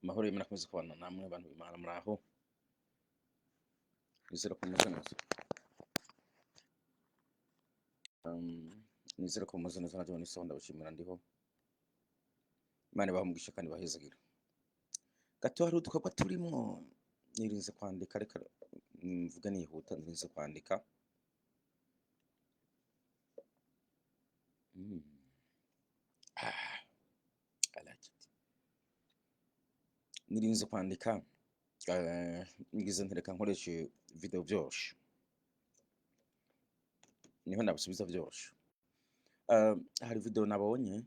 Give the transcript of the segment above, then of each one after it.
Amahoro y'Imana akomeze kubana namwe bantu b'Imana. Muraho? Nizere ko mumeze neza. Nizere ko mumeze neza. Nanjye nisaho, ndabashimira, ndiho. Imana ibahe umugisha kandi ibahezagire. Gato hari udukorwa turimwo, nirinze kwandika. Reka mvuge nihuta, nirinze kwandika. Ah, I like it. Nirinze kwandika, ngize nti reka nkoreshe video vyoroshe, niho nabisubiza vyoroshe. Hari video nabonye,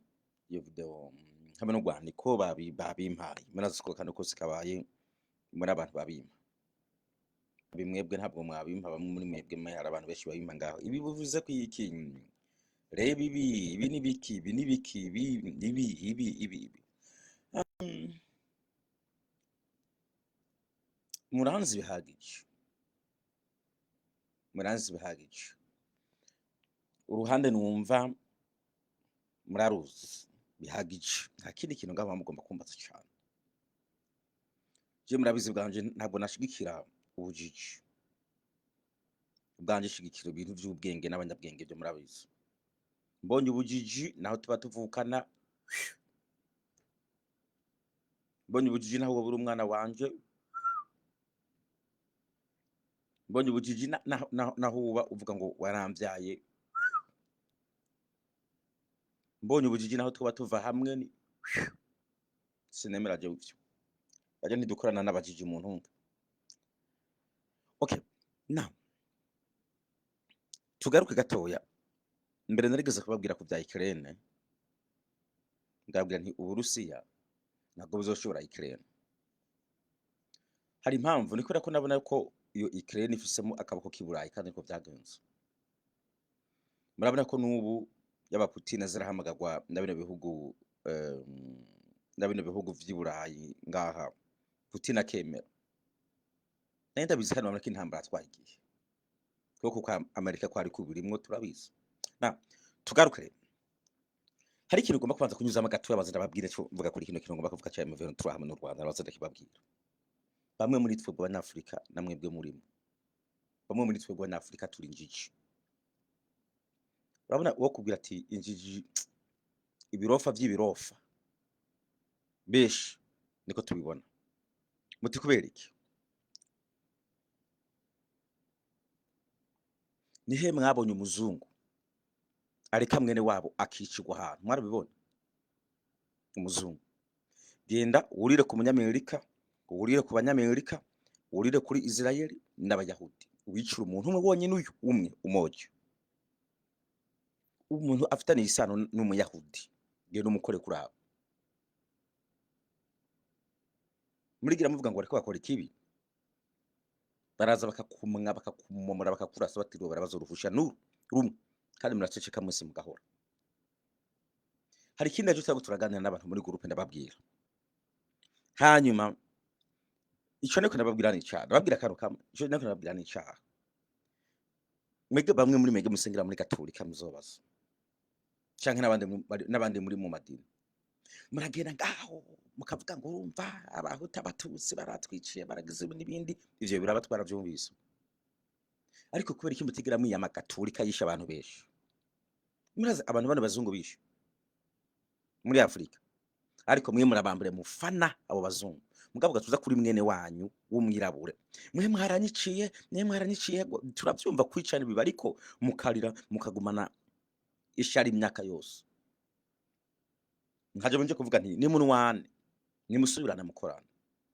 iyo video hamwe n'urwandiko babimpaye. Murazi ko akantu kose kabaye muri abantu babimpa. Bimwebwe ntabwo mwabimpa, bamwe muri mwebwe hari abantu benshi babimpa ngaho. Ibi bivuze ko iki? Reba ibi, ibi ni biki, ibi ni biki, ibi ibi ibi ibi ibi. Muranzi bihagije, muranzi bihagije. Uruhande numva muraruzi bihagije, nta kindi kintu ngaho mugomba kumbaza cane. Je murabizi bwanje, ntabwo nashigikira ubujiji bwanje, shigikira ibintu vy'ubwenge n'abanyabwenge, byo murabizi. Mbonye ubujiji naho tuba tuvukana, mbonye ubujiji naho woba uri umwana wanje, mbonye ubujiji naho uba uvuga ngo waramvyaye, mbonye ubujiji naho tuba tuva hamwe ni sinemera jewe ivyo. Aje ntidukorana n'abajiji mu ntunga. Okay, now tugaruke gatoya. Mbere narigeze kubabwira ku bya Ukraine, ndababwira nti Uburusiya ntabwo buzoshobora Ukraine. Hari impamvu, ni kubera ko nabona ko iyo Ukraine ifisemo akaboko k'i Burayi, kandi niko vyagenze. Murabona ko n'ubu yaba Putin azirahamagagwa na bino bihugu, na bino bihugu vy'i Burayi ngaha, Putin akemera. Nari ndabizi kandi urabona ko intambara twayigiye kuko kwa Amerika kwari kubirimwo, turabizi. Na tugaruke rero, hari ikintu ugomba kubanza kunyuzamo gatoya, baza ndababwire cyo mvuga kuri kino kintu ngomba kuvuga cya M23 hamwe n'u Rwanda. Nabaza ndakibabwira. Bamwe muri twebwe Abanyafurika, namwebwe murimo, bamwe muri twebwe Abanyafurika turi injiji. Urabona uwo kubwira ati injiji, ibirofa vy'ibirofa, benshi niko tubibona. Muti kubera iki? Nihe mwabonye umuzungu areka mwene wabo akicirwa ahantu? Mwarabibonye? Umuzungu genda wurire ku munyamerika, wurire ku banyamerika, wurire kuri Israeli n'Abayahudi, wicira umuntu umwe wonyine, uyu umwe umoja, umuntu afitaniye isano n'Umuyahudi, genda umukore kuri abo. Murigira muvuga ngo bariko bakora ikibi, baraza bakakumwa, bakakumomora, bakakurasa, batiriwe barabaza uruhusha n'uru rumwe, kandi muraceceka mwese mugahora. Hari ikindi ejo turiko turaganira n'abantu muri groupe, ndababwira. Hanyuma ico niko ndababwira ni icaha, ndababwira akantu kamwe. Ico niko ndababwira ni icaha. Mwebwe bamwe muri mwebwe musengera muri Gatolika, muzobaza canke n'abandi n'abandi muri mu madini, muragenda ngaho mukavuga ngo urumva Abahutu, Abatutsi baratwiciye, baragize ibi n'ibindi. Ivyo biraba, twaravyumvise. Ariko kubera iki mutigera mwiyama Gatolika yishe abantu benshi? Murazi abantu bano bazungu bishe muri Afurika, ariko mwe murabambure mufana abo bazungu, mugabo gatuza kuri mwene wanyu w'umwirabure, mwe mwaranyiciye, mwe mwaranyiciye. Turavyumva kwicana biba, ariko mukarira mukagumana ishari imyaka yose. Nkaje nje kuvuga nti nimunwane, nimusubirane, mukorane,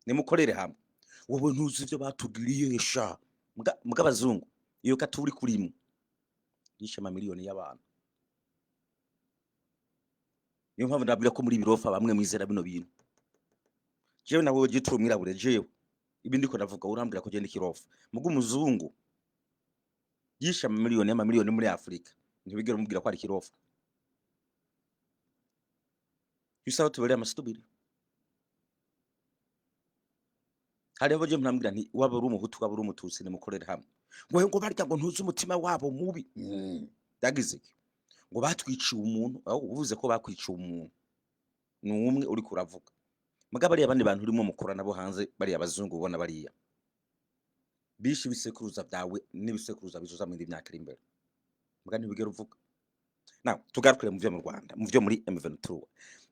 nimukorere hamwe. Wowe ntuzi ivyo batugiriye sha. Muga abazungu iyo katuri kurimwe yishe amamiliyoni y'abantu. Niyo mpamvu ndabwira ko muri birofa bamwe mwizera bino bintu. Jewe nawe jitura umwirabure, jewe ibi ndiko ndavuga urambwira ko je ndi kirofa. Muga umuzungu yishe amamiliyoni y'amamiliyoni muri Afurika, ntibigera umubwira ko ari kirofa. Yusaho tubereye amasitubiri. Hariho je murambwira nti waba uri Umuhutu, waba uri Umututsi, nimukorere hamwe. Ngo barya ngo ntuzi umutima wabo mubi. Yagize iki? Ngo batwiciye umuntu. Aho uvuze ko bakwiciye umuntu ni umwe uriko uravuga. Mugabo bariya abandi bantu urimo mukora nabo hanze, bariya abazungu ubona, bariya bishe ibisekuruza byawe n'ibisekuruza bizoza mu yindi myaka iri imbere, muga ntibigera uvuga. Now tugarukire mu byo mu Rwanda, mu byo muri M23.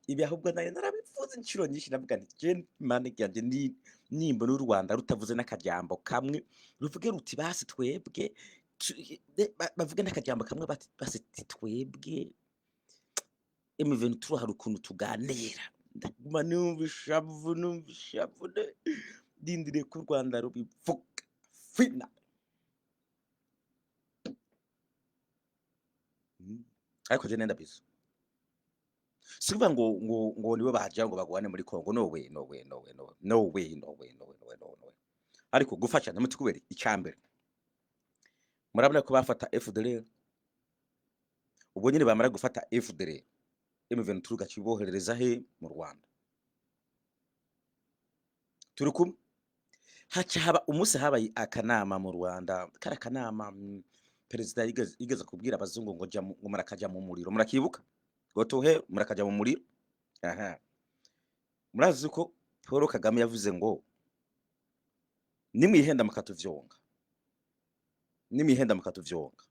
Ibi ahubwo nayo narabivuze inshuro nyinshi, ndavuga nti je Imana yanjye ni nimbona u Rwanda rutavuze n'akajambo kamwe ruvuge ruti basi twebwe bavuge n'akajambo kamwe bati basi ti twebwe M23 hari ukuntu tuganira. Ndaguma numva ishavu, numva ishavu, ndindiriye ko u Rwanda rubivuga fina. Ariko je nenda bizi, si kuvuga ngo nibo baja ngo bagwane muri Congo. No way, no way, no way, no way, no way, no way, no way, no way, no way. Ariko gufasha muti kubera icyambere, murabona ko bafata FDLR, ubwo nyine bamara gufata FDLR, M23 gaciboherereza he? Mu Rwanda. Turi kumwe? Haca haba umunsi habaye akanama mu Rwanda, kari akanama perezida yigeze kubwira abazungu ngo jya ngo murakaja mu muriro. Murakibuka? Go to hell, murakaja mu muriro. Aha murazi ko Paul Kagame yavuze ngo nimwihenda mukatuvyonga, nimwihenda mukatuvyonga,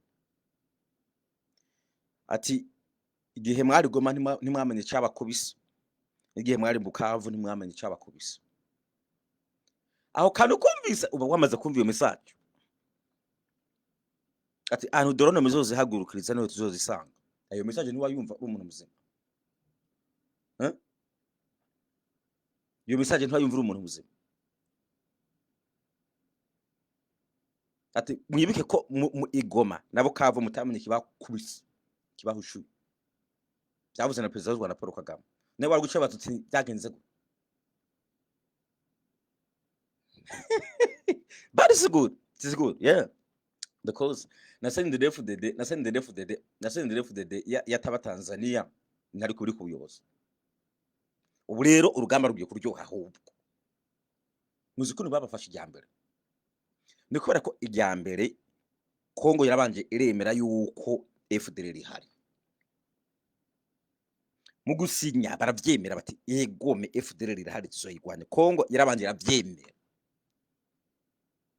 ati igihe mwari Goma ntimwamenye icabakubise, igihe mwari Bukavu ntimwamenye icabakubise. Aho kantu kumvise, uba wamaze kumva iyo message, ati ahantu drone muzozihagurukiriza niho tuzozisanga. Ayo message ntiwayumva uri umuntu muzima, eh? Iyo message ntiwayumva uri umuntu muzima. Ati mwibuke ko mu igoma na Bukavu mutamenye kibakubise, kibahushuye. Byavuze na perezida w'u Rwanda Paul Kagame, nawe wari guca batuti byagenze gute? But it's good, it's good, yeah, because na CNDD-FDD, na CNDD-FDD, na CNDD-FDD yataba Tanzania ntari kuri ku buyobozi. Ubu rero urugamba rugiye kuryoha. Ahubwo muzi ukuntu babafashe ijya mbere? Ni kubera ko ijya mbere Kongo yarabanje iremera yuko FDLR ihari. Mu gusinya baravyemera bati yegome FDLR irahari, tuzoyigwanya. Kongo yarabanje iravyemera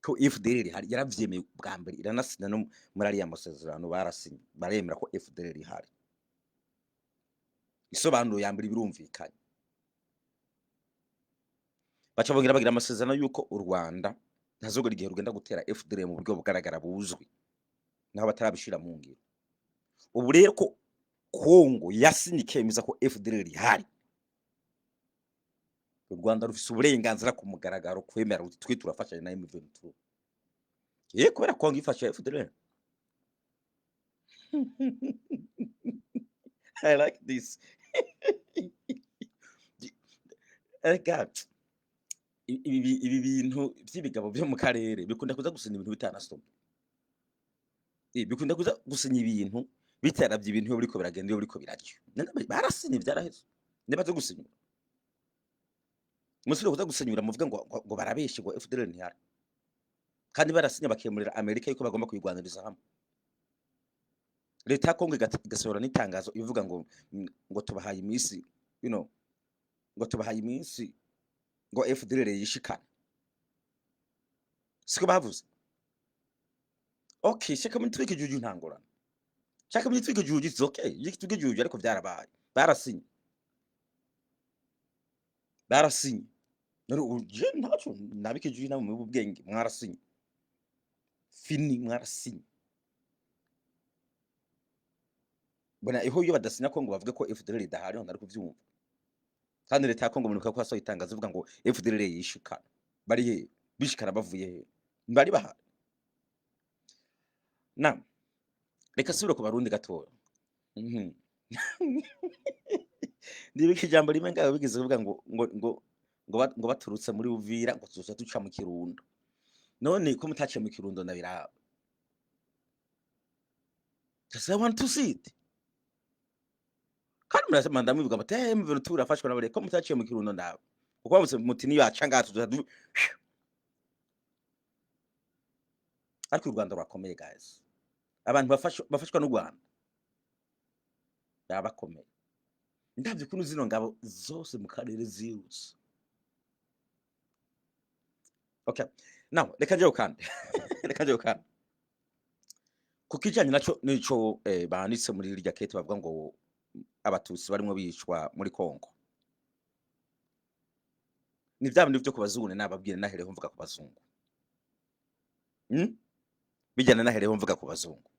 ko FDLR ihari, yaravyemeye bwa mbere, iranasinya no muri ariya masezerano barasinye, baremera ko FDLR ihari. Isobanuro ya mbere birumvikanye. Baca bongera bagira amasezerano yuko u Rwanda ntazogera igihe rugenda gutera FDLR mu buryo bugaragara buzwi, naho batarabishira mu ngiro. Ubu rero ko Kongo yasinye ikemeza ko FDLR ihari, u Rwanda rufise uburenganzira ku mugaragaro kwemera ruti twe turafashanya na M23. Ye kubera Kongo ifasha FDLR. I like this. Erega ibi bintu by'ibigabo byo mu karere bikunda kuza gusinya ibintu bitanasomye. Bikunda kuza gusinya ibintu bitaravye ibintu iyo biriko biragenda, iyo biriko birarya. None barasinye, vyaraheze. Nibaze gusinyura, musubire kuza gusinyura muvuge ngo barabeshe, ngo FDLR ntihari, kandi barasinye bakemurira Amerika yuko bagomba kuyirwaniriza hamwe. Leta ya Kongo igasohora n'itangazo ivuga ngo tubahaye iminsi, ngo tubahaye iminsi ngo FDLR yishikane. Siko bavuze? Okay, shaka mutwike juju, ntangorane, shaka mutwike juju, it's okay, yitwike juju, ariko vyarabaye, barasinye, barasinye. None ubu je ntaco nabike juju namwe mu bwenge, mwarasinye, fini, mwarasinye. Bona iho iyo badasinya ko ngo bavuge ko FDLR idahari, ntari kuvyumva. Kandi leta ya Kongo muribuka ko yasohoye itangazo ivuga ngo FDLR yishikana. Bari he? Bishikana bavuye he? Bari bahari. Na reka subire ku Barundi gatoya. Ndibuka ijambo rimwe ngaho bigeze kuvuga ngo baturutse muri Uvira ngo tuzoca duca mu Kirundo. None ko mutaciye mu Kirundo ndabiraba? Just I want to see it. Kandi murasema mwivuga muti eh M23 turafashwa n'abari, ko mutaciye mu Kirundo ndaba? Kuko bavuze muti niyo yaca ngaha tuzoca du. Ariko u Rwanda rurakomeye guys. Abantu bafashwa n'u Rwanda baba bakomeye. Ndavye ukuntu zino ngabo zose mu karere zirutse. Okay, now reka njyewe kandi, reka njyewe kandi ku kijanye naco nico banditse muri rirya kete, bavuga ngo Abatutsi barimwo bicwa muri Kongo. Ni vya bindi vyo ku bazungu nababwira, nahereho mvuga ku bazungu. Bijyana nahereho mvuga ku bazungu.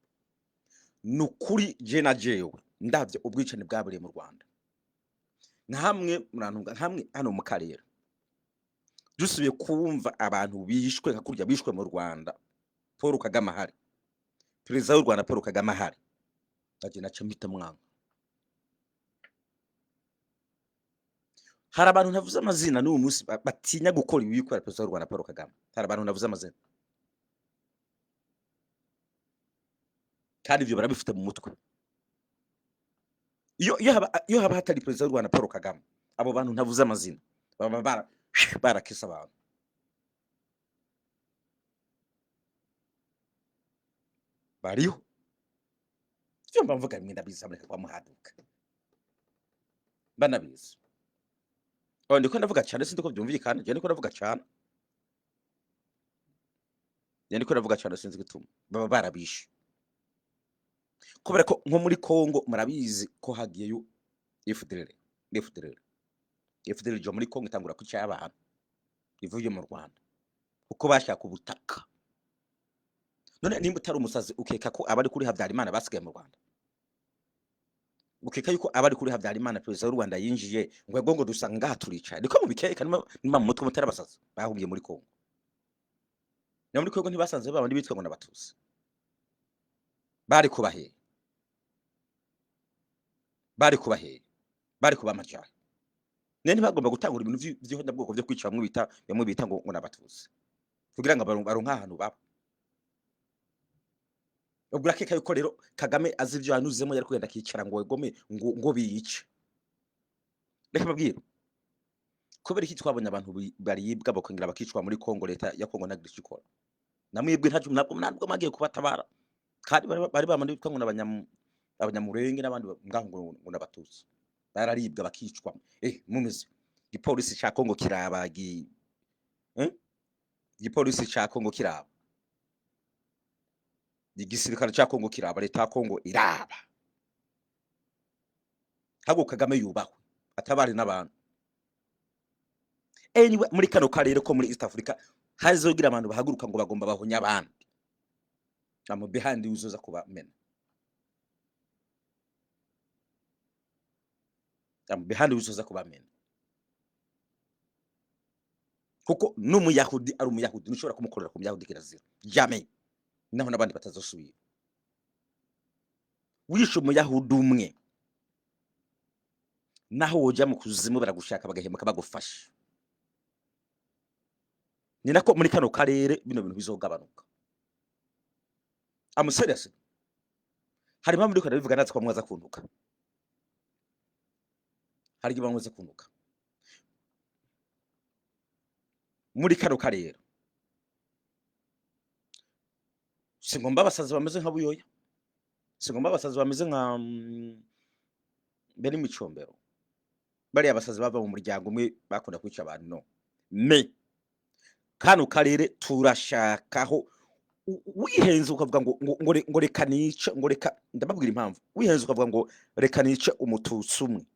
Ni ukuri, je na jewe ndavye ubwicani bwabereye mu Rwanda, nka hamwe murantunga, hamwe hano mu karere dusubiye kumva abantu bishwe nka kurya bishwe mu Rwanda, Paul Kagame ahari, perezida w'u Rwanda Paul Kagame ahari, naje naca mpita mwanga. Hari abantu ntavuze amazina n'uyu munsi batinya gukora ibi kubera perezida w'u Rwanda Paul Kagame. Hari abantu ntavuze amazina, kandi ibyo barabifite mu mutwe. Iyo haba hatari perezida w'u Rwanda Paul Kagame, abo bantu ntavuze amazina baba barakisa abantu. Bariho. Ivyo mba mvuga rimwe ndabizi, mureka kwa muhaduka banabizi. Oh, ndiko ndavuga cyane, sinzi ko byumvikana. Je ndiko ndavuga cyane, je ndiko ndavuga cyane, sinzi gituma baba barabishe. Kubera ko nko muri Kongo murabizi ko hagiyeyo FDLR, FDLR, FDLR ija muri Kongo itangura kwica abantu ivuye mu Rwanda kuko bashaka ubutaka. None nimba utari umusazi, ukeka ko abari kuri Habyarimana basigaye mu Rwanda? Ukeka yuko abari kuri Habyarimana, perezida w'u Rwanda yinjiye ngo ego ngo dusanga ngaha turicaye? Niko mubikeka? Nimba mu mutwe mutari abasazi, bahungiye muri Kongo. Na muri Kongo ntibasanze babandi bitwa ngo n'Abatutsi. Bari kubahe? Bari kubahe? Bari kubamajana. None ntibagomba gutangura ibintu vy'ihonyabwoko vyo kwica bamwe bita ngo n'Abatutsi kugira ngo baronke ahantu baba? Ubwo urakeka yuko rero Kagame azi ivyo yanyuzemo, yari kugenda akicara ngo egome ngo biyice? Reka mbabwire kubera iki twabonye abantu baribwa bakongera bakicwa muri Kongo, leta ya Kongo ntagira ico ikora. Namwebwe ntaco, ntabwo mwagiye kubatabara, kandi bari bamwe bitwa ngo n'Abanyamurenge n'abandi ngaho ngo n'Abatutsi bararibwa bakicwa. Mumeze igipolisi ca Kongo kiraba eh? Igipolisi ca Kongo kiraba, igisirikare ca Kongo kiraba, leta ya Kongo iraba. Ahubwo Kagame yubahwe atabari n'abantu. Anyway, muri kano karere ko muri East Africa hazogira abantu bahaguruka ngo bagomba bahonya abandi, I'm behind uzoza kubamena. I'm behind uzoza kubamena, kuko n'Umuyahudi ari Umuyahudi, ntushobora kumukorera ku Muyahudi, kirazira, jamais. Naho n'abandi batazosubira. Wishe Umuyahudi umwe, naho woja mu kuzimu baragushaka bagahemuka bagufasha. Ni nako muri kano karere bino bintu bizogabanuka. I'm serious. Hari impamvu ndiko ndabivuga, natwe kwa mwaza kuntuka, hari igihe bamwaza kuntuka. Muri kano karere singomba abasazi bameze nka Buyoya, singomba abasazi bameze nka Beni Micombero, bariya abasazi bava mu muryango umwe bakunda kwica abantu. No me kano karere turashakaho wihenze ukavuga ngo reka nice, ngo reka ndababwira impamvu. Wihenze ukavuga ngo reka nice Umututsi umwe,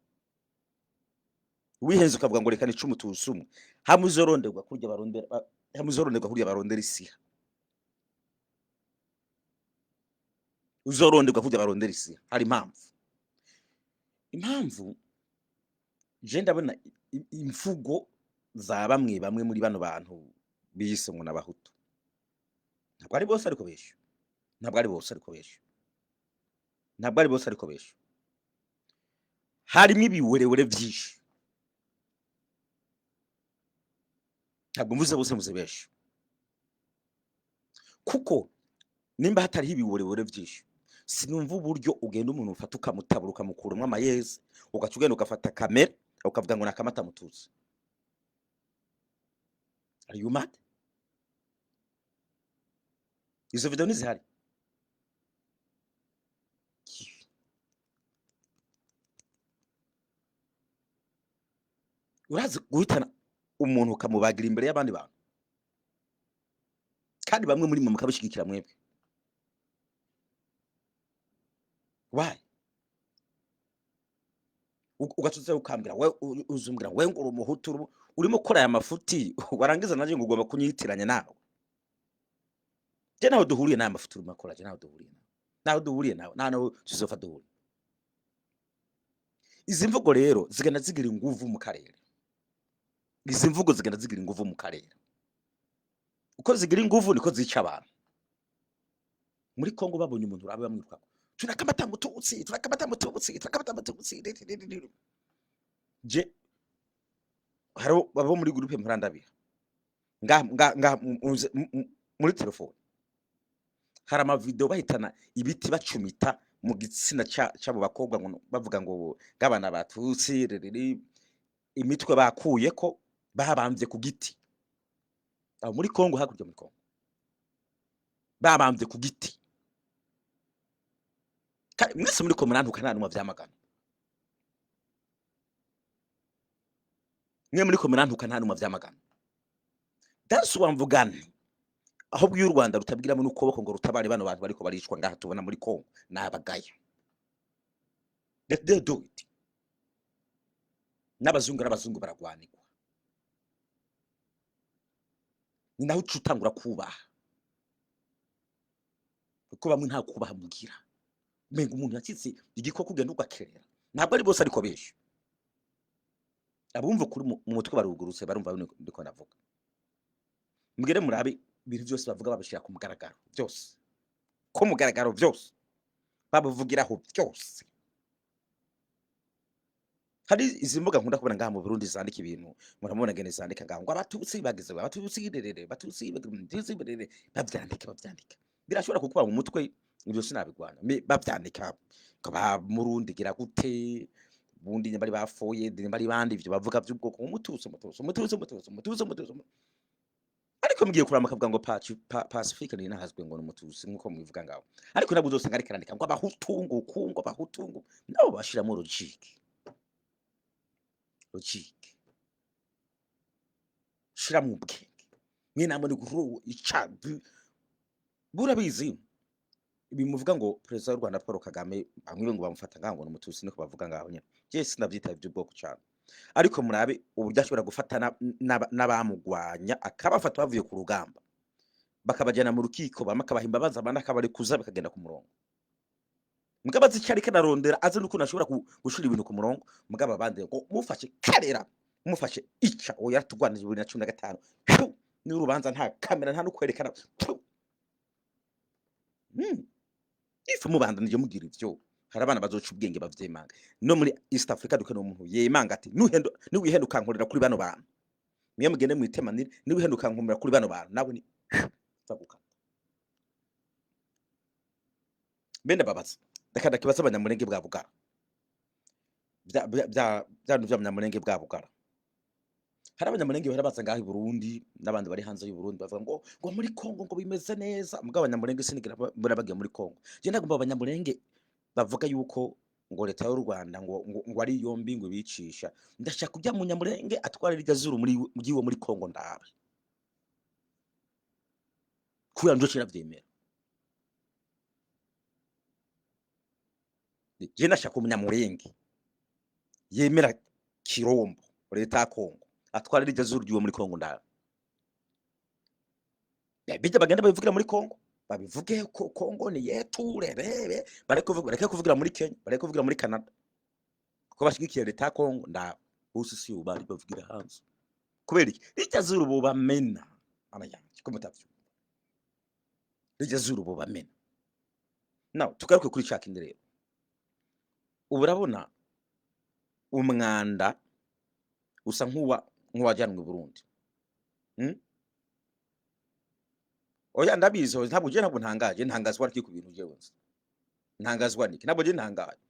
wihenze ukavuga ngo reka nice Umututsi umwe, hamwe uzoronderwa kurya barondera hamwe uzoronderwa kurya barondera isiha, uzoronderwa kurya barondera isiha. Hari impamvu je ndabona imvugo za bamwe bamwe muri bano bantu biyise ngo n'Abahutu. Ntabwo ari bose ariko benshi, ntabwo ari bose ariko benshi, ntabwo ari bose ariko benshi. Harimo ibiwerewere byinshi. Ntabwo mvuze bose, mvuze benshi, kuko nimba hatariho ibiwerewere byinshi, sinumva uburyo ugenda umuntu ufata ukamutabura, ukamukuramo amayezi, ugaca ugenda ugafata kamera ukavuga ngo nakamata mututsi. Are you mad? Izo video ntizihari? Urazi guhitana umuntu ukamubagira imbere y'abandi bantu? Kandi bamwe muri mwe mukabishigikira mwebwe. Why? Ugacuza ukambwira we, uzumbwira we ngo uri umuhutu, urimo ukora aya mafuti, warangiza naje ngo ugomba kunyitiranya nawe. Je naho duhuriye n'aya mafuti urimo akora, je naho duhuriye nawe, naho duhuriye nawe, nta naho tuzopfa duhuriye. Izi mvugo rero zigenda zigira inguvu mu karere, izi mvugo zigenda zigira inguvu mu karere. Uko zigira inguvu niko zica abantu. Muri Kongo babonye umuntu urabe bamwirukako, "Tunakamata mututsi, tunakamata mututsi, tunakamata mututsi." Je hari abo muri groupe mpora ndabira nga muri telefone, hari amavideo bahitana ibiti bacumita mu gitsina c'abo bakobwa, ngo bavuga ngo ngabana batutsi rerere, imitwe bakuyeko babambye ku giti. Aho muri Kongo, hakurya muri Kongo, babambye ku giti. Kandi mwese muri ko murantuka, nta numwe vyamagana. Mwe muri ko murantuka, nta numwe vyamagana. That's why mvuga nti ahubwo iyo u Rwanda rutabwiramo n'ukuboko ngo rutabare bano bantu bariko baricwa ngaha tubona muri Kongo, nabagaya. Let them do it. N'abazungu baragwanirwa, ni naho uca utangura kubaha, kuko bamwe nta kubaha mugira. Umenga umuntu yacitse igikoko, ugenda ugakerera. Ntabwo ari bose, ariko benshi abumva kuri mu mutwe barugurutse, barumva ndiko ndavuga. Mugere murabe ibintu byose bavuga babishyira ku mugaragaro byose, ku mugaragaro byose babivugiraho byose. Hari izi mbuga nkunda kubona ngaha mu Burundi zandika ibintu, muramubona ngene zandika ngaho ngo abatutsi bageze, abatutsi rerere, abatutsi bageze rerere, bavyandika bavyandika. Birashobora kukuba mu mutwe, ibyo sinabigwana. Bavyandika ngo ba Murundi gira gute, bundi nyamba ari bafoye, nyamba ari bandi, ivyo bavuga vy'ubwoko, umututsi, umututsi, umututsi, umututsi, umututsi, umututsi. Ariko mugiye kurama akavuga ngo Pacifique ni nahazwe ngo ni umututsi nkuko mubivuga ngaho, ariko nabwo uzosanga ariko arandika ngo abahutu, ngo uku, ngo abahutu, ngo nabo bashiramo logique, logique, shiramo ubwenge. Mwe namwe ni guru ica burabizi. Ibi muvuga ngo perezida w'u Rwanda Paul Kagame, bamwe ngo bamufata ngaho ngo ni umututsi, niko bavuga ngaho nyene. Je sinavyitaye ivy'ubwoko cane, ariko murabe uburyo ashobora gufata n'abamugwanya, akabafata bavuye ku rugamba, bakabajyana mu rukiko, bamwe akabaha imbabazi, abandi akabarekuza, bikagenda ku murongo. Mugabo azi icyo ariko ararondera, azi n'ukuntu ashobora gushira ibintu ku murongo. Mugabo abandi ngo mufashe karera, mufashe ica uwo yaratugwanije 2015, n'urubanza nta kamera, nta no kwerekana. Ifu mubandanije mugira ivyo, hari abana bazoca ubwenge bavyemanga. No muri East Africa dukeneye umuntu yemanga ati: "Nuhendo niwihenda ukankorera kuri bano bantu, mwe mugende mwitemanire, niwihenda ukankomera kuri bano bantu, nawe ni nzagukata." Bene babaza, reka ndakibaza abanyamurenge bwa Bugara, bya bya bya bya bintu by'abanyamurenge bwa Bugara. Hari abanyamurenge bahora baza ngaho i Burundi n'abandi bari hanze y'u Burundi, bavuga ngo muri Kongo ngo bimeze neza. Mugabo abanyamurenge sinigera mbona bagiye muri Kongo. Je nagomba abanyamurenge bavuga yuko ngo leta y'u Rwanda ngo ari yombi, ngo ibicisha. Ndashaka kujya mu Nyamurenge atwara irya zuru muri ryiwe muri Kongo, ndabe kubera njo kiravyemera. Je ndashaka umunyamurenge yemera Kirombo, leta ya Kongo, atwara irya zuru ryiwe muri Kongo, ndabe. Bijya bagenda babivugira muri Kongo, babivuge ko Kongo ni yetu rerere, bareke kuvuga, bareke kuvugira muri Kenya, bareke kuvugira muri Canada kuko bashigikiye leta ya Kongo. Nda bose si bari bavugira hanze kubera iki? Rirya zuru bobamena, ana yanje ko mutavyumva, rirya zuru bobamena. Now tugaruke kuri ca kindi rero. Ubu urabona umwanda usa nkuwa nk'uwajyanwe i Burundi. Oya, ndabizi, oya, ntabwo je ntabwo ntangaje. Ntangazwa n'iki ku bintu jewe nzi? Ntangazwa n'iki? Ntabwo je ntangaje.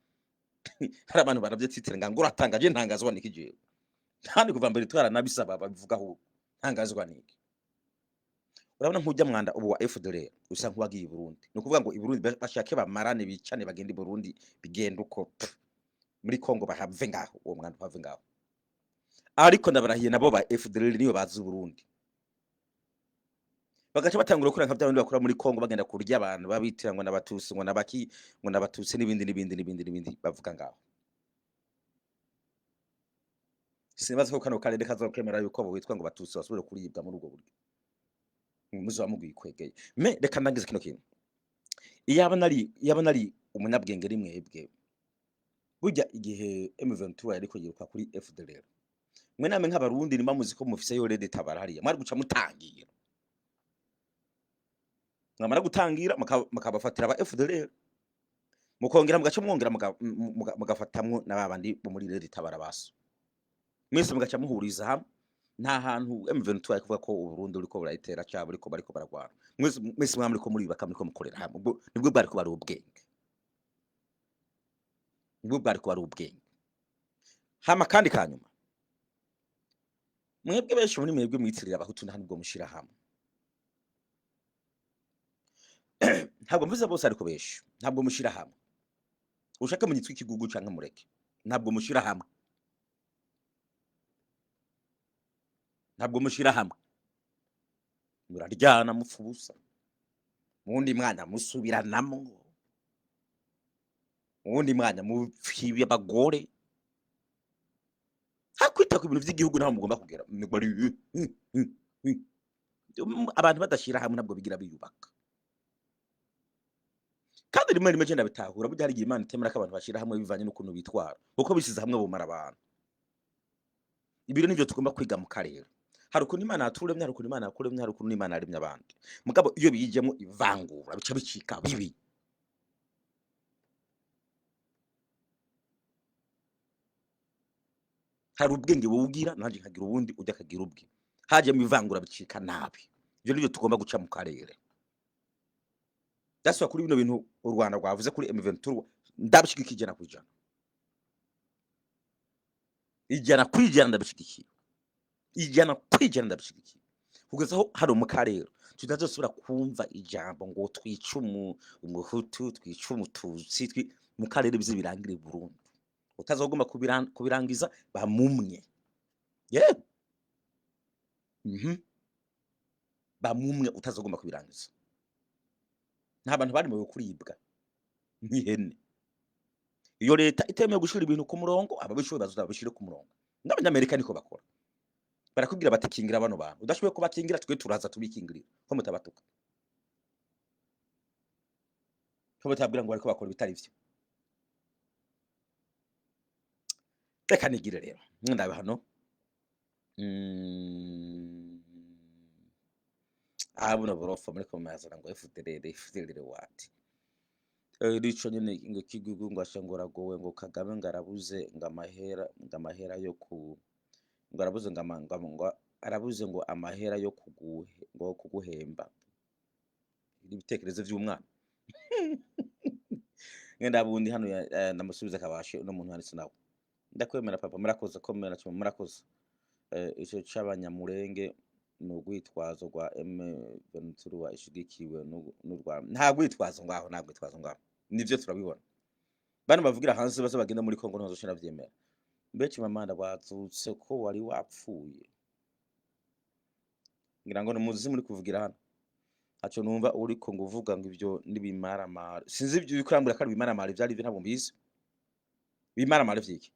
Hari abantu baravyititira ngo uratangaje. Ntangazwa n'iki jewe? Kandi kuva mbere twaranabisaba, babivuga ahubwo. Ntangazwa n'iki? Urabona nk'ujya mwanda ubu wa FDLR usa nk'uwagiye i Burundi, ni ukuvuga ngo i Burundi bashake bamarane, bicane, bagende i Burundi, bigenda uko pff, muri Kongo bahave ngaho, uwo mwanda uhave ngaho. Ariko ndabarahiye, nabo ba FDLR niyo bazi u Burundi. Bagaca batangura gukora nka bya bindi bakora muri Kongo, bagenda kurya abantu babitira ngo n'abatutsi, ngo n'abaki, ngo n'abatutsi, n'ibindi n'ibindi n'ibindi n'ibindi bavuga ngaho. Sinibaza ko kano karere kazokemera yuko abo bitwa ngo batutsi basubire kuribwa muri ubwo buryo. Muzoba mugwikwegeye. Me reka ndangize kino kintu. Iyaba nari umunyabwenge rimwebwe, burya igihe M23 yariko yiruka kuri FDLR, mwe namwe nk'abarundi nimba muzi ko mufiseyo RED Tabara hariya, mwari guca mutangira, mwamara gutangira mukabafatira aba FDLR, mukongera mugaca mwongera mugafatamwo na babandi bo muri RED Tabara baso, mwese mugaca muhuriza hamwe. Nta hantu M23 ari kuvuga ko Uburundi buriko burayitera cyangwa buriko bariko baragwana. Mwese mwese mwaba muriko muribaka, muriko mukorera hamwe. Ubwo nibwo bwari kuba ari ubwenge, nibwo bwari kuba ari ubwenge. Hama kandi kanyuma, mwebwe benshi muri mwebwe mwitirira abahutu, nta nubwo mushira hamwe. Ntabwo mvuze bose, ariko benshi ntabwo mushira hamwe. Ushake munyitwe ikigugu canke mureke, ntabwo mushira hamwe, ntabwo mushira hamwe. Muraryana mupfa ubusa, mu wundi mwanya musubiranamwo, mu wundi mwanya mupfiye abagore. Hakwita ku bintu vy'igihugu naho mugomba kugera. Abantu badashira hamwe ntabwo bigira biyubaka. Kandi rimwe rimwe je ndabitahura, burya hari igihe Imana itemera ko abantu bashira hamwe bivanye n'ukuntu bitwara, kuko bisize hamwe bumara abantu. Ibi rero nivyo tugomba kwiga mu karere. Hari ukuntu Imana yaturemye, hari ukuntu Imana yakuremye, hari ukuntu Imana yaremye abandi. Mugabo iyo bijemo ivangura bica bicika bibi. Hari ubwenge buwugira, nanje nkagira ubundi, ujya akagira ubwe. Hajemo ivangura bicika nabi. Ivyo nivyo tugomba guca mu karere. That's why kuri bino bintu u Rwanda rwavuze kuri M23 ndabishigikiye 100%. 100% ndabishigikiye. 100% ndabishigikiye. Kugeza aho hari mu karere tutazosubira kumva ijambo ngo twice umuhutu, twice umututsi, mu karere bize birangire burundu. Utazogomba kubirangiza bamumwe. Yeah. Bamumwe utazogomba kubirangiza. Nta bantu bari mu kuribwa nk'ihene. Iyo leta itemewe gushira ibintu ku murongo, ababishoboye bazoza babishire ku murongo. N'abanyamerika niko bakora. Barakubwira bati kingira bano bantu. Udashoboye kubakingira, twe turaza tubikingirira. Ko mutabatuka. Ko mutababwira ngo bariko bakora ibitari vyo. Reka nigire rero. Ndabe hano. Ah, buno burofa muriko murazana ngo FDLR, FDLR what? Rico nyene ngo kigugu ngo asha ngo ragowe, ngo Kagame ngo arabuze ngo amahera, ngo amahera yo ku ngo arabuze ngo ngo arabuze ngo amahera yo kuguhe, ngo kuguhemba. Ibitekerezo vy'umwana. Ngenda bundi hano ndamusubiza kabashe uno muntu handitse nawe. Ndakwemera papa, murakoze komera cyane, murakoze. Ico c'abanyamurenge ni urwitwazo rwa M23 ishigikiwe n'u Rwanda. Nta rwitwazo ngaho, nta rwitwazo ngaho. Nivyo turabibona. Bano bavugira hanze bazo bagenda muri Kongo ntazoshira vyemera. Mbe Chimamanda wazutse ko wari wapfuye? Ngira ngo numuzi muri kuvugira hano. Aco numva uriko ngo uvuga ngo ivyo nibimaramara. Sinzi ivyo uriko urambwira ko ari ibimaramara, ivyari ivyo ntabwo mbizi. Ibimaramara vyiki?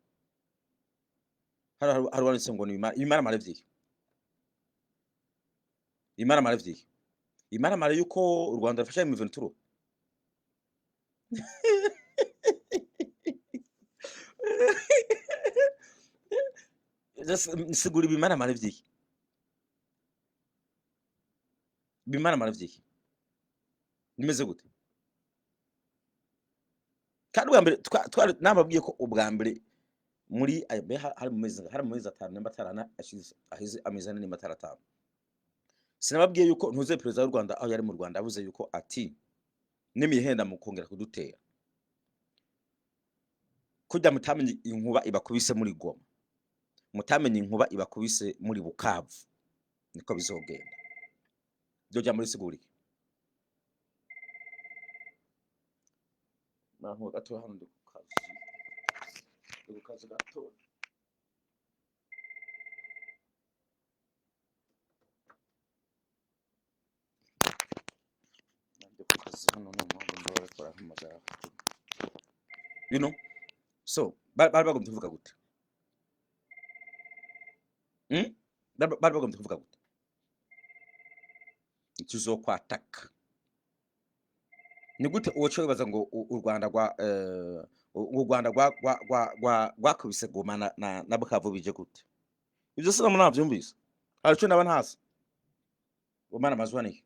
Hano hari wanditse ngo ni ibimaramara vyiki? Ibimaramara vyiki? Ibimaramara yuko u Rwanda rufasha M23? Sigura ibimaramara vyiki? Ibimaramara vyiki? Bimeze gute? Kandi ubwa mbere twari nababwiye ko ubwa mbere muri ayo hari mu mezi, hari mu mezi atanu nimba atarana ashize amezi ane nimba ataratanu. Sinababwiye yuko ntuze perezida w'u Rwanda aho yari mu Rwanda avuze yuko ati nimihenda mu kongera kudutera. Kujya mutamenye inkuba ibakubise muri Goma, mutamenye inkuba ibakubise muri Bukavu, niko bizogenda. Byo jya muri sigurike. Naho gato hano ndi ku kazi. Ndi ku kazi gato. Hano noneho ndumva bariko barahamagara. You know, so bari bagombye kuvuga gute? Hmm? Bari bagombye kuvuga gute? Tuzokwataka. Ni gute uwoca wibaza ngo u Rwanda rwa u Rwanda rwakubise Goma na Bukavu bije gute? Ivyo sinama navyumvise, hari ico naba ntazi. Goma n'amazu nihe?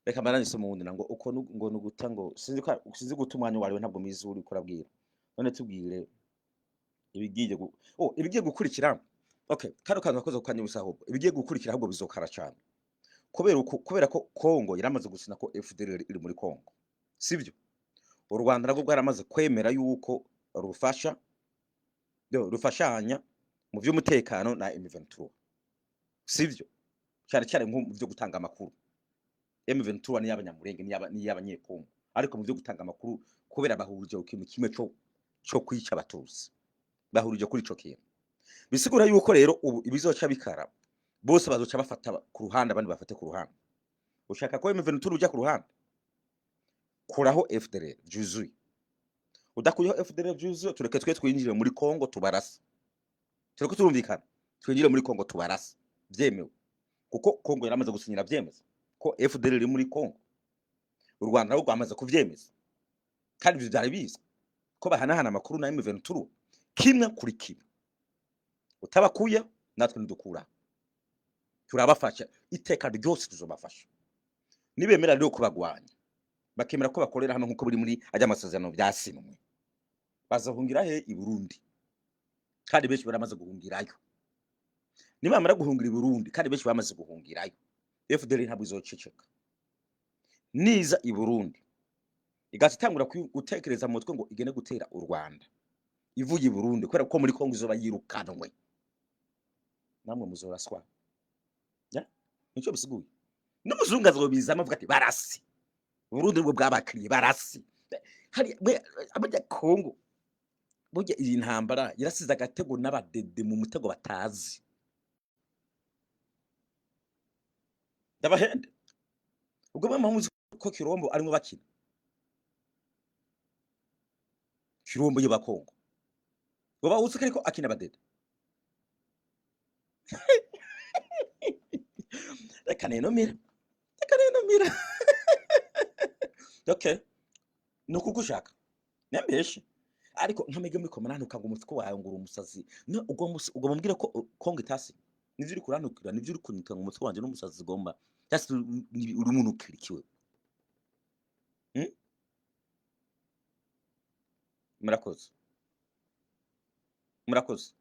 Reka mbananye mu wundi ngo uko ngo nuguta ngo sinzi ko sinzi guta umwanya wariwe, ntabwo mizi uri kurabwira. None tubwire ibigiye oh, ibigiye gukurikira. Okay, kano kantu gakoze kukanyibutsa. Ahubwo ibigiye gukurikira ahubwo bizokara cyane kubera uko, kubera ko Kongo yaramaze gusina ko FDLR iri muri Kongo, sibyo? U Rwanda narwo rwaramaze kwemera yuko rufasha rufashanya mu by'umutekano na M23, sibyo? Cyane cyane nko mu byo gutanga amakuru. M23 ni y'abanyamurenge, ni y'abanyekongo, ariko mu byo gutanga amakuru, kubera bahurije ku kintu kimwe cyo kwica abatutsi, bahurije kuri ico kintu. Bisigura yuko rero ubu ibizoca bikara, bose bazoca bafata ku ruhande, abandi bafate ku ruhande. Ushaka ko M23 ujya ku ruhande, kuraho FDLR byuzuye. Udakuyeho FDLR byuzuye, tureke twe twinjire muri Kongo tubarasa. Tureke turumvikana, twinjire muri Kongo tubarasa, byemewe, kuko Kongo yaramaze gusinyira byemeza ko FDLR iri muri Kongo. U Rwanda narwo rwamaze kuvyemeza, kandi ivyo byari bizwi ko bahanahana amakuru na M23 kimwe kuri kimwe. Utabakuye, natwe ntidukura, turabafasha iteka ryose, tuzobafasha. Nibemera rero kubagwanya, bakemera ko bakorera hamwe nkuko biri muri ajya amasezerano byasinwe, bazahungira he? I Burundi, kandi benshi baramaze guhungirayo. Nibamara guhungira i Burundi, kandi benshi bamaze guhungirayo, FDLR ntabwo izoceceka. Niza i Burundi igaca itangura gutekereza mu mutwe ngo igende gutera u Rwanda ivuye i Burundi, kubera ko muri Kongo izoba yirukanwe, namwe muzoraswa. Ya, nicyo bisiguye. N'umuzungu azobizamo avuga ati: "Barasi Burundi nibwo bwabakiriye, barasi." Hari abajya Kongo, burya iyi ntambara yarasize agatego n'abadede mu mutego batazi. Ndabahende ubwo mwe muzi ko Kirombo arimo bakina Kirombo y'abakongo, uba uzi ko ariko akina abadede. Reka nenomira, reka nenomira. Okay, ni uko ushaka nembeshe, ariko nkamege muri komana ngo umutwe wawe ngo uri umusazi. No ugomba ugomba umbwira ko Kongo itasi nivyo uri kuranukira, nivyo uri kunyita ngo umutwe wanje n'umusazi, ugomba just uri umuntu ukirikiwe. Murakoze, murakoze.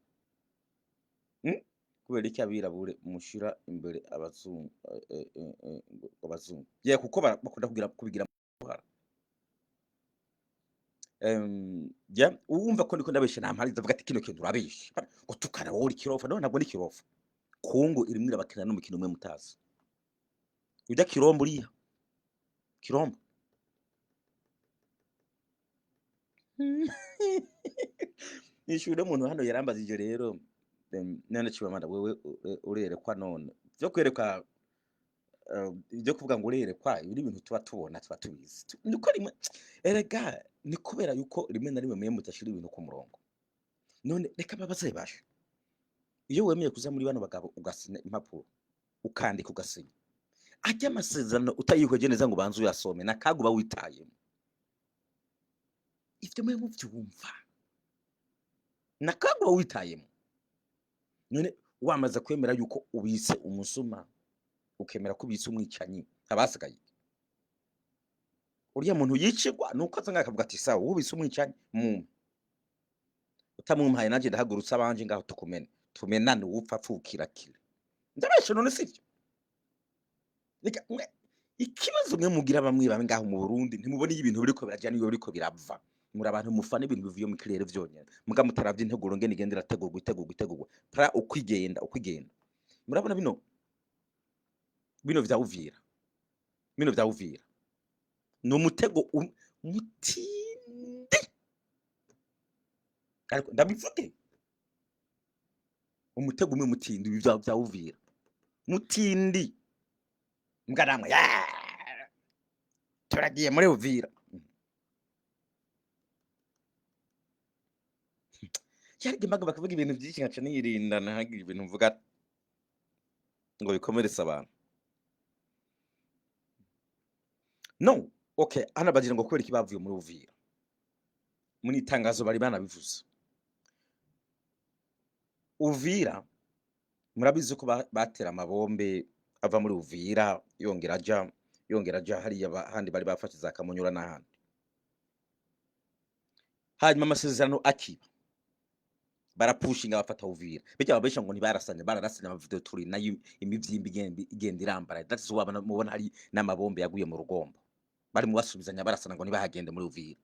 Kubera iki abirabure mushira imbere abazungu? Abazungu ye kuko bakunda kugira kubigira uruhara. Ya uwumva ko ndiko ndabesha nta mpari, ndavuga ati kino kintu urabesha ngo tukana wowe uri kirofa. No, ntabwo ni kirofa. Kongo irimwo irabakina n'umukino umwe mutazi. Ujya Kirombo, uriya Kirombo nishure umuntu hano yarambajije rero, none Chimamanda, wewe urerekwa? None vyo kwerekwa, ibyo kuvuga ngo urerekwa, ibi ni ibintu tuba tubona, tuba tubizi. Niko rimwe erega ni kubera yuko rimwe na rimwe mwe mudashira ibintu ku murongo. None reka babaze basha, iyo wemeye kuza muri bano bagabo, ugasinya impapuro, ukandika, ugasinya ajya amasezerano utayihweje neza ngo ubanze uyasome, nakaga uba witayemo. Ivyo mwe muvyumva, nakaga uba witayemo. None wamaze kwemera yuko ubitse umusuma, ukemera ko ubitse umwicanyi, abasigaye uriya muntu yicirwa nuko aza akavuga ati: "Sawa, ubitse umwicanyi mumpe, utamumpaye nanjye ndahagurutse abanje ngaho tukumene, tumenane, uwupfa apfukira kire." Ndabeshe none? Sivyo? Reka ikibazo mwe mugira, bamwe bamwe ngaho mu Burundi, ntimubona iyo ibintu biriko biraja n'iyo biriko birava. Muri abantu mufana ibintu bivuye mu kirere vyonyene, muga mutaravye integuro ngene igenda irategurwa, itegurwa, itegurwa, pra uko igenda, uko igenda. Murabona bino vya Uvira, bino vya Uvira ni umutego mutindi, ariko ndabivuge, umutego umwe mutindi. Ibi vya Uvira mutindi, mbwa namwe. Turagiye muri Uvira. Yarige mbaga bakavuga ibintu byinshi nkaca nirinda ntihagire ibintu mvuga ngo bikomeretse abantu. No, okay, hano bagira ngo kubera iki bavuye muri Uvira. Muri itangazo bari banabivuze. Uvira murabizi ko batera amabombe ava muri Uvira yongera aja hariya handi bari bafashe za Kamunyura n'ahandi. Hanyuma amasezerano akiba barapushinga bafata Uvira. Bijya babesha ngo ntibarasanye, bararasanye amavideo turi nayo, imivyimba igenda irambara. That is why mubona hari n'amabombe yaguye mu rugombo. Bari mu basubizanya barasana ngo ntibahagende muri Uvira.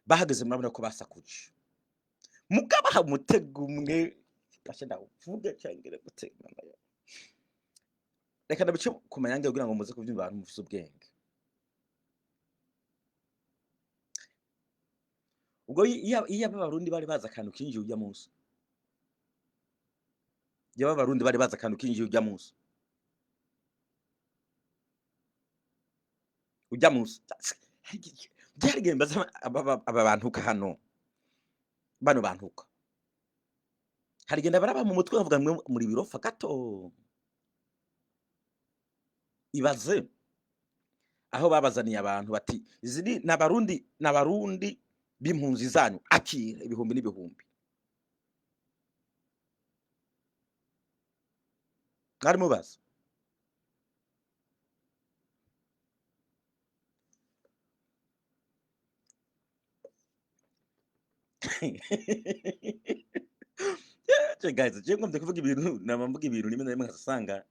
Bahageze murabona ko basakuje. Mugabo aha umutego umwe gashe ndawuvuge cyangwa gute? Reka ndabice ku mayange kugira ngo muze kubyumva abantu mufise ubwenge. Ubwo iyo Abarundi bari bazi akantu kinjiye ujya munsi, iyo Abarundi bari bazi akantu kinjiye ujya munsi, ujya munsi byarigihe mbaza aba bantuka hano, bano bantuka harigenda baraba mu mutwe bavuga mwe muri birofa gato. Ibaze aho babazaniye abantu bati izi ni n'Abarundi, n'Abarundi b'impunzi zanyu, akira ibihumbi n'ibihumbi. Mwari mubaza yeah, guys, je ngombye kuvuga ibintu, nama mvuga ibintu rimwe na rimwe nkasanga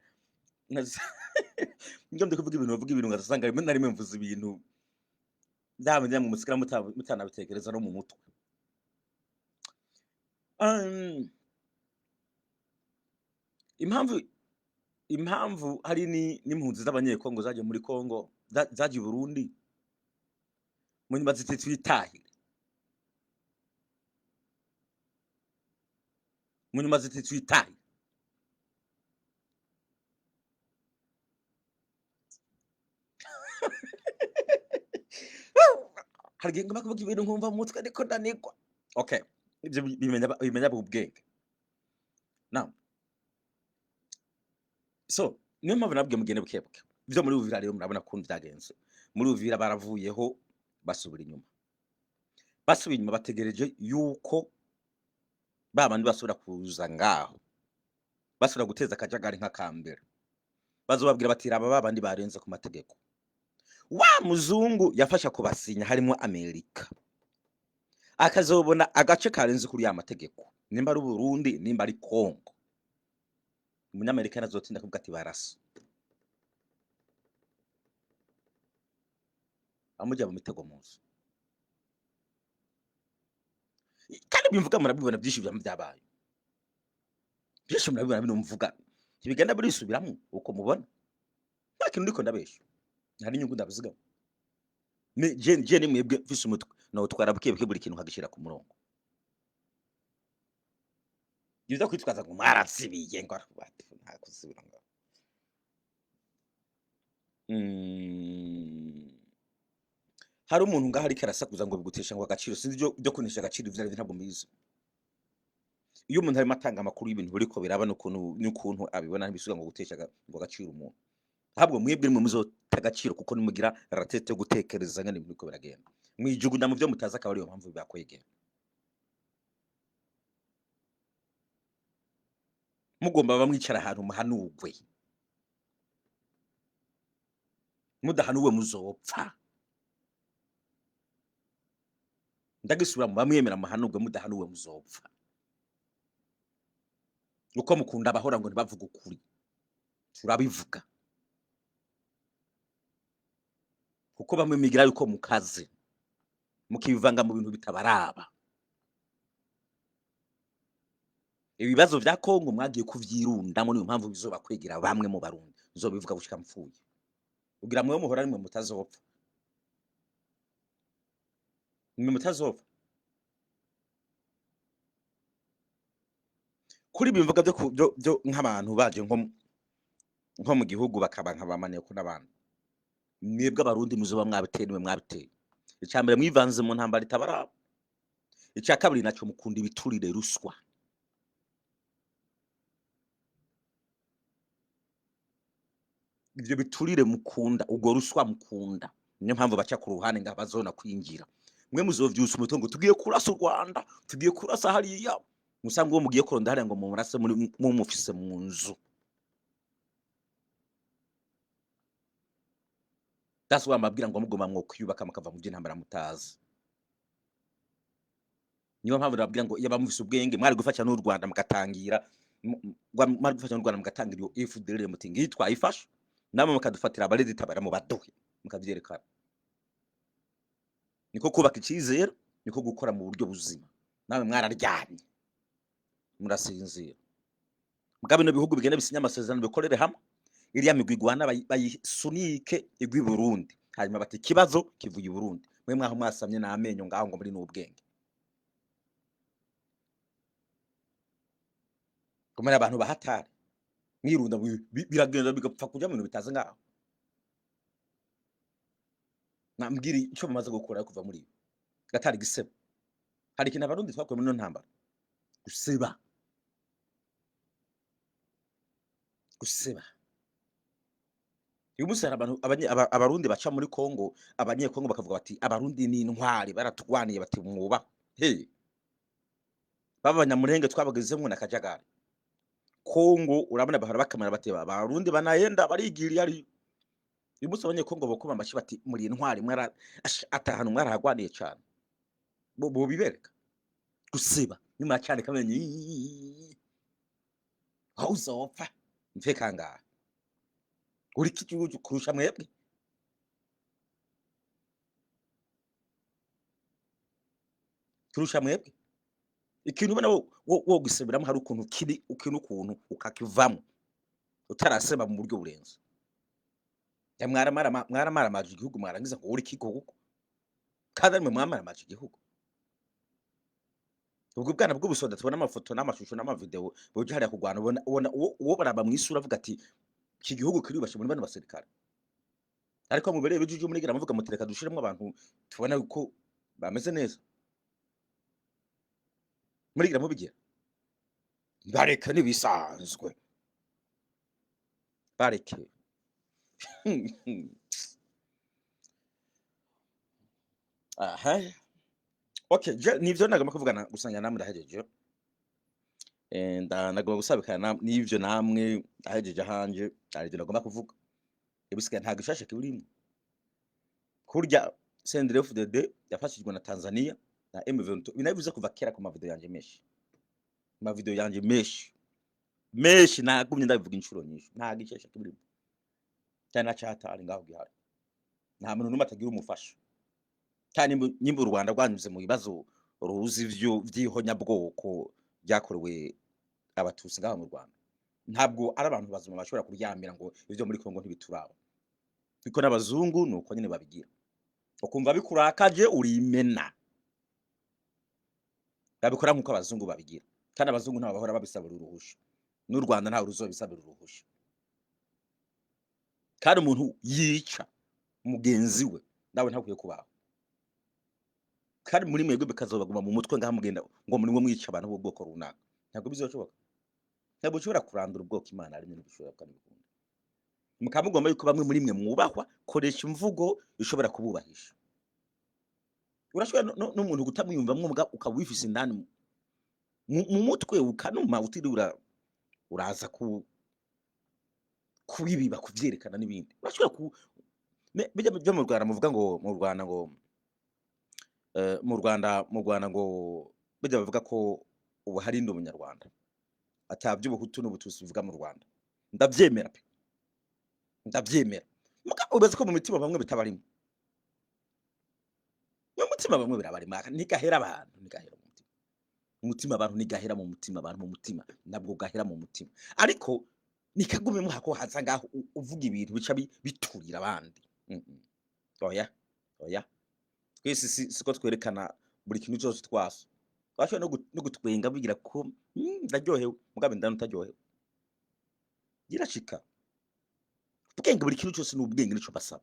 ngombye kuvuga ibintu, bavuga ibintu ngasanga rimwe na rimwe mvuze ibintu ndamenya mu musigara mutanabitekereza no mu mutwe. Impamvu hari n'impunzi z'Abanyekongo zaje muri Kongo, zaje i Burundi mu nyuma ziti twitahire, mu nyuma ziti twitahire. Hari igihe ngomba kuvuga ibintu nkumva mu mutwe ariko ndanigwa. Okay, ibyo bimenya ubwenge. Now, so niyo mpamvu nabwiye mugende buke buke. Ibyo muri Uvira rero murabona ukuntu byagenze. Muri Uvira baravuyeho basubira inyuma, basubiye inyuma bategereje yuko ba bandi basubira kuza ngaho, basubira guteza akajagari nk'akambere. Bazobabwira bati raba ba bandi barenze ku mategeko. Wa muzungu yafasha kubasinya harimo Amerika, akazobona agace karenze kuri ya mategeko, nimba ari Burundi nimba ari Kongo, umunyamerika nazotinda kuvuga ati barasa amujya mu mitego muzi. Kandi bimvuga murabibona byinshi byabaye, byinshi murabibona bino mvuga ntibigenda birisubiramo uko mubona. Nta kintu ndiko ndabesha, nta n'inyungu ndabizigama. Je ni mwebwe mfise umutwe nawutwara buke buke buri kintu nkagishira ku murongo. Ibyo kwitwaza ngo mwarasibiye ngo nta kuzibira ngo. Hari umuntu ngaho ariko arasakuza ngo bigutesha ngo agaciro, sinzi ibyo kunesha agaciro ivyo arivyo ntabwo mbizi. Iyo umuntu arimo atanga amakuru y'ibintu biriko biraba n'ukuntu abibona, ntibisubiza ngo gutesha ngo agaciro umuntu. Ahubwo mwebwe nimwe muzota agaciro kuko nimugira ratete yo gutekereza ngene ibintu biriko biragenda. Mwijugunya mu byo mutazi, akaba ariyo mpamvu bibakwegera. Mugomba bamwicara ahantu muhanugwe, mudahanuwe muzopfa. Ndagisubira mu bamwemera muhanugwe, mudahanuwe muzopfa. Uko mukunda abahora ngo ntibavuge ukuri, turabivuga kuko bamwe migira yuko mukaze mukivanga mu bintu bitabaraba. Ibibazo vya Kongo mwagiye kuvyirundamo, niyo mpamvu bizobakwegera bamwe mu Barundi. Nzobivuga gushika mpfuye, kugira mwe muhora nimwe mutazopfa, nimwe mutazopfa. Kuri ibi mvuga byo nk'abantu baje nko mu gihugu bakaba nka bamaneko n'abandi, Mwebwe Abarundi muzoba mwabiteye, nimwe mwabiteye. Icya mbere, mwivanze mu ntambara itabaraba. Icya kabiri nacyo, mukunda ibiturire, ruswa. Ibyo biturire mukunda, ubwo ruswa mukunda, niyo mpamvu baca ku ruhande ngo bazona kwinjira. Mwe muzovyutsa umutwe ngo tugiye kurasa u Rwanda, tugiye kurasa hariya, musanga uwo mugiye kuronda hariya ngo mumurase muri mumufise mu nzu. That's why mbabwira ngo mugomba mwo kwiyubaka, mukava mu by'intambara mutazi. Niyo mpamvu nababwira ngo iyo bamufise ubwenge, mwari gufasha n'u Rwanda mugatangira, mwari gufasha n'u Rwanda mugatangira iyo FDLR, muti ngiyi twayifashe, namwe mukadufatira abarezitabara mu baduhe, mukavyerekana. Niko kubaka icyizere, niko gukora mu buryo buzima. Namwe mwararyamye, murasinzira. Mugabo bino bihugu bigenda bisinya amasezerano, bikorere hamwe, iriya migwi igwana bayisunike igwe i Burundi, hanyuma bati ikibazo kivuye i Burundi. Mwe mwaho mwasamye n'amenyo ngaho ngo muri n'ubwenge, kumenya abantu bahatari mwirunda, biragenda bigapfa kuja mu bintu bitazi ngaho. Nambwira icyo mumaze gukora kuva muri ibi gatari gisebo. Hari ikintu Abarundi twakuye muri ino ntambara: guseba, guseba. Uyu munsi hari abantu Abarundi baca muri Kongo, Abanyekongo bakavuga bati Abarundi ni intwari, baratugwaniye, bati mwubaho. He baba Abanyamurenge twabagezemwo na kajagari. Kongo urabona bahora bakamara bati Abarundi banayenda barigiriye. Ari uyu munsi Abanyekongo bokoma amashyi bati muri intwari, mwara atahantu mwarahagwaniye cane. Bo bibereka gusiba nyuma cyane kamenye aho uzopfa mve kangahe uri kijuju kurusha mwebwe, kurusha mwebwe. Ikintu ubona wo gusubiramo, hari ukuntu kiri ukintu, ukuntu ukakivamo utaraseba mu buryo burenze. Ya mwaramaramaje igihugu, mwarangiza ngo uri kiko, kandi ari mwe mwamaramaje igihugu. Ubwo bwana bw'ubusoda tubona amafoto n'amashusho n'amavideo buje hariya kurwana, ubona uwo baraba mw'isura avuga ati iki gihugu kiriyubashe muri bano basirikare. Ariko mubereye bijuju muri gira muvuga muti reka dushiremo abantu tubona uko bameze neza, muri gira mubigira bareke nibisanzwe bareke. Aha, okay, je nivyo nagomba kuvugana gusangira namwe, ndahejeje. Nagomba gusabikana n'ivyo namwe, ndahejeje ahanje. Hari ivyo nagomba kuvuga, ibisigaye nta gishasha kiburimo. Kurya CNDD-FDD yafashijwe na Tanzania na M23, binabivuze kuva kera ku mavideo yanje menshi, mavideo yanje menshi menshi, nagumye ndabivuga inshuro nyinshi. Nta gishasha kiburimo cyane na cyatari ngaho gihari. Nta muntu n'umwe atagira umufasha. Kandi nyimba u Rwanda rwanyuze mu bibazo ruzi ivyo vy'ihonyabwoko byakorewe Abatutsi ngaho mu Rwanda, ntabwo ari abantu bazima bashobora kuryamira ngo ivyo muri Kongo ntibituraba, kuko n'abazungu ni uko nyine babigira. Ukumva bikurakaje urimena, babikora nk'uko abazungu babigira. Kandi abazungu ntabwo bahora babisabira uruhusha, n'u Rwanda ntawe ruzobisabira uruhusha. Kandi umuntu yica mugenzi we nawe ntakwiye kubaho. Kandi muri mwebwe bikazobaguma mu mutwe ngaha, mugenda ngo muri mwe mwica abantu b'ubwoko runaka. Ntabwo bizoshoboka, ntabwo ushobora kurandura ubwoko Imana ari ibintu bishobora kandi bikunda. Mukaba mugomba yuko bamwe muri mwe mwubahwa, koresha imvugo ishobora kububahisha. Urashobora n'umuntu kutamwiyumvamwo, muga ukaba wifise indani mu mutwe, ukanuma utiriwe uraza kubibiba, kuvyerekana n'ibindi. Urashobora ku bijya byo mu Rwanda muvuga ngo mu Rwanda ngo mu Rwanda ngo bijya bavuga ko ubu hari indi Umunyarwanda ataby'ubuhutu n'ubututsi bivuga mu Rwanda. Ndavyemera pe, ndavyemera. Muga ubaze ko mu mitima bamwe bitabarimo, mu mutima bamwe birabarimo. Ntigahera abantu, ntigahera mu mutima, umutima abantu ntigahera mu mutima, abantu mu mutima nabwo gahera mu mutima, ariko nikagumemo hako haza ngaho uvuga ibintu bica biturira abandi. Oya, oya, twese siko twerekana buri kintu cyose twaso. Twashoboye no gutwenga bigira ko ndaryohewe, mugabe ndani utaryohewe. Girashika ubwenge, buri kintu cyose ni ubwenge, nico basaba.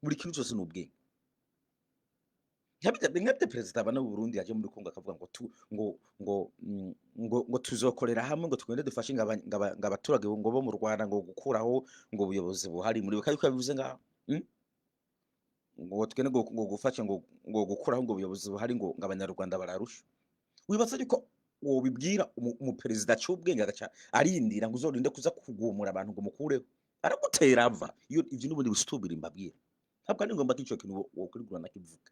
Buri kintu cyose ni ubwenge. Nkabya perezida bana b'u Burundi yaje muri Kongo akavuga ngo tu ngo ngo mm, ngo ngo tuzokorera hamwe, ngo tugende dufashe ngo abaturage ngo bo mu Rwanda ngo gukuraho ngo ubuyobozi buhari muri yuko yabivuze ngaho, Ngo tugende ngo gufasha ngo gukuraho ngo ubuyobozi buhari, ngo abanyarwanda bararusha. Wibaza yuko wobibwira umuperezida cy'ubwenge agaca arindira ngo uzorinde kuza kugumura abantu ngo mukureho? Aragutera ava iyo. Ivyo n'ubundi busitubira mbabwira, ntabwo ari ngombwa ko ico kintu wokwirigura nakivuga.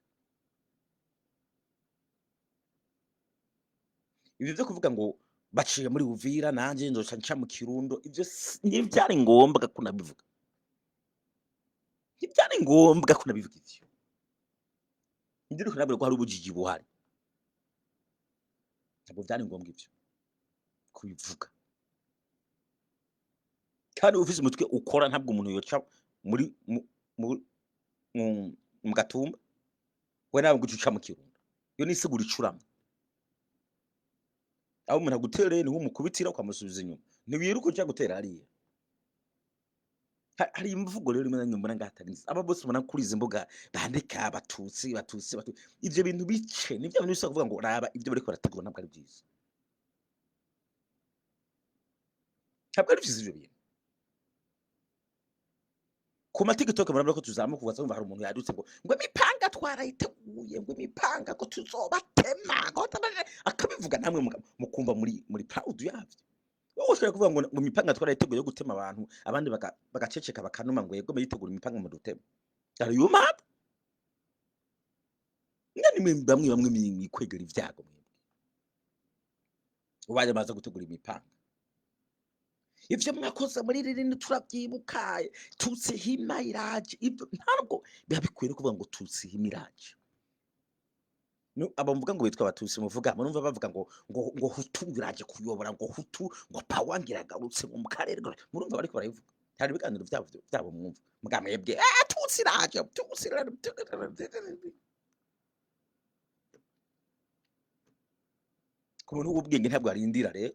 Ibyo byo kuvuga ngo baciye muri Uvira, nanjye nzoca nca mu Kirundo, ibyo ntibyari ngombwa ko nabivuga, ntibyari ngombwa ko nabivuga ivyo. Nibyo ariko nabwo ko hari ubujiji buhari, ntabwo byari ngombwa ivyo kubivuga. Kandi ufise umutwe ukora, ntabwo umuntu yoca muri mu Gatumba, we nawe ngo uca mu Kirundo. Iyo ni isiguro icuramye. Aho umuntu agutereye niho umukubitira ukamusubiza inyuma, ntiwiruka uja gutera hariya. Hari imvugo rero rimwe na rimwe mbona ngaho atari nziza. Aba bose ubona kuri izi mbuga bandika abatutsi, batutsi, batutsi, ivyo bintu bice ni bya bintu bisa kuvuga ngo raba ibyo bariko barategura, ntabwo ari byiza, ntabwo ari byiza ibyo bintu. Ku ma TikTok murabona ko tuzamuka, ugaza wumva hari umuntu yadutse ngo imipanga twarayiteguye, ngo imipanga ngo tuzobatema, ngo akabivuga, namwe mukumva muri proud yavyo. Wowe ushobora kuvuga ngo imipanga twarayiteguye yo gutema abantu, abandi bagaceceka bakanuma ngo yego muyitegura imipanga mudutema. Are you mad? Ngani mwe bamwe bamwe mwikwegera ibyago, mwebwe ubaye baza gutegura imipanga. Ivyo mwakoze muri ririndi turabyibuka, Tutsi hima iraje. Ibyo ntabwo biba bikwiye no kuvuga ngo Tutsi hima iraje. No, abo mvuga ngo bitwa abatutsi muvuga, murumva bavuga ngo Hutu iraje kuyobora, ngo Hutu ngo power ngiragarutse ngo mu karere, murumva bariko barabivuga. Hari ibiganiro byabo mwumva muga mwebwe Tutsi iraje, Tutsi iraje. Ku muntu w'ubwenge ntabwo arindira rero,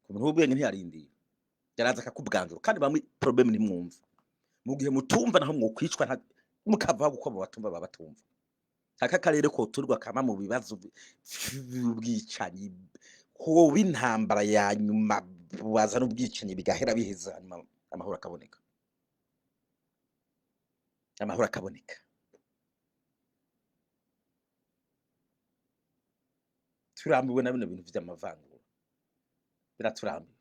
ku muntu w'ubwenge ntiyarindira, yaraza akakubwanzura. Kandi bamwe problème ntimwumva, mu gihe mutumva naho mwokwicwa mukavaho, kuko abo batumva baba batumva. Aka karere koturwa kama mu bibazo by'ubwicanyi, hoba intambara ya nyuma bazana ubwicanyi bigahera biheza, hanyuma amahoro akaboneka, amahoro akaboneka. Turambiwe na bino bintu vy'amavangura, biraturambiwe,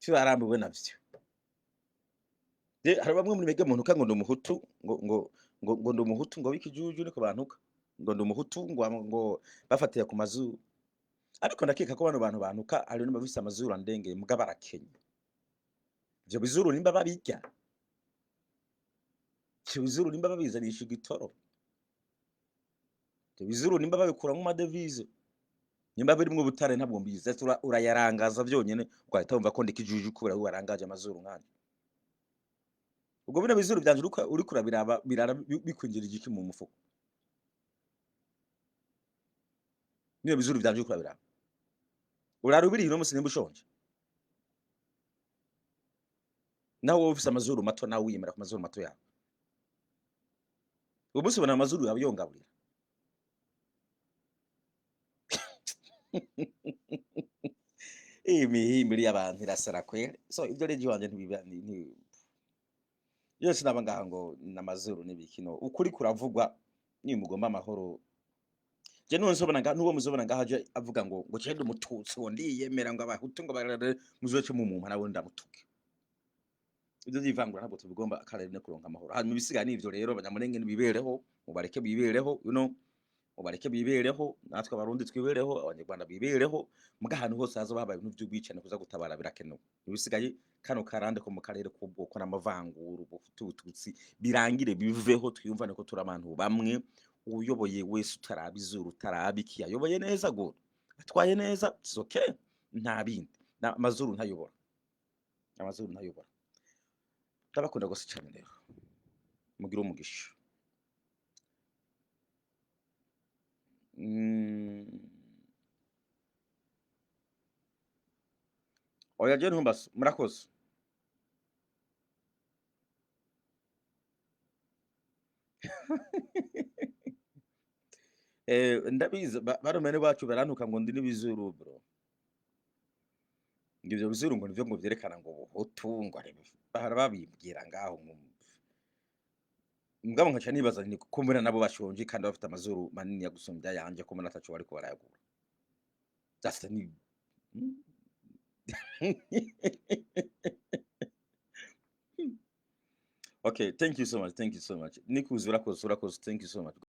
turarambiwe navyo. Hari bamwe muri mwebwe muntu ngo ndi umuhutu, ngo ndi umuhutu, ngo w'ikijuju, niko bantuka ngo ndi umuhutu, ngo bafatiye ku mazuru. Ariko ndakeka ko bano bantu bantuka hari n'abafise amazuru andengeye, muga barakenye. Ivyo bizuru nimba babirya, ivyo bizuru nimba babizanisha igitoro, ivyo bizuru nimba babikuramwo amadevize, nimba birimwo ubutare, ntabwo mbizi. Ese urayarangaza vyonyene ugahita wumva ko ndi ikijuju kubera warangaje amazuru nkanje? Ubwo bino bizuru vyanje uriko urabiraba birara bikwinjira igiki mu mufuko? Bino bizuru vyanje uriko urabiraba, urara ubiriye uno musi nimba ushonje? Nawe wowe ufise amazuru mato, nawe wiyemera ku mazuru mato yawe, uyu munsi ubona amazuru yawe yongaburira? Imihimbiri y'abantu irasara kwere. So ibyo rero iwanje ntibiba yose naba ngaha ngo namazuru n'ibikino. Ukuri kuravugwa niyo mugomba amahoro. Je nuwo nzobona ngaha, nuwo muzobona ngaha aje avuga ngo je ndi umututsi, ngo ndiyemera, ngo abahutu ngo barare, muzoce mumumpa nawe ndamutuke. Ibyo by'ivangura ntabwo tubigomba, akarere no kuronka amahoro. Hanyuma ibisigaye ni ivyo rero, abanyamulenge nibibereho, mubareke bibereho, mubareke bibereho, natwe abarundi twibereho, abanyarwanda bibereho. Muga ahantu hose hazoba habaye ibintu vy'ubwicanyi, kuza gutabara birakenewe. Ibisigaye kano karande ko mu karere k'ubwoko n'amavangura, ubuhutu, ubututsi, birangire biveho, twiyumvane ko turi abantu bamwe. Uyoboye wese utaraba izuru, utaraba iki, ayoboye neza, good, atwaye neza, it's okay, nta bindi. Amazuru ntayobora, amazuru ntayobora. Ndabakunda gose cyane rero, mugire umugisha. Oya je ntumbase, murakoze. Ndabizi barumene bacu barantuka ngo ndi n'ibizuru, bro. Ngo ivyo bizuru ngo nivyo ngo vyerekana ngo ubuhutu, ngo ari bahora babimbwira ngaho, ngo mugabo nkaca nibaza nti ko mbona nabo bashonje kandi bafite amazuru manini ya gusumbya ayanje, ko mbona ataco bariko barayagura. Just ni Okay, thank you so much, thank you so much. Nikuzi, urakoze, urakoze, thank you so much.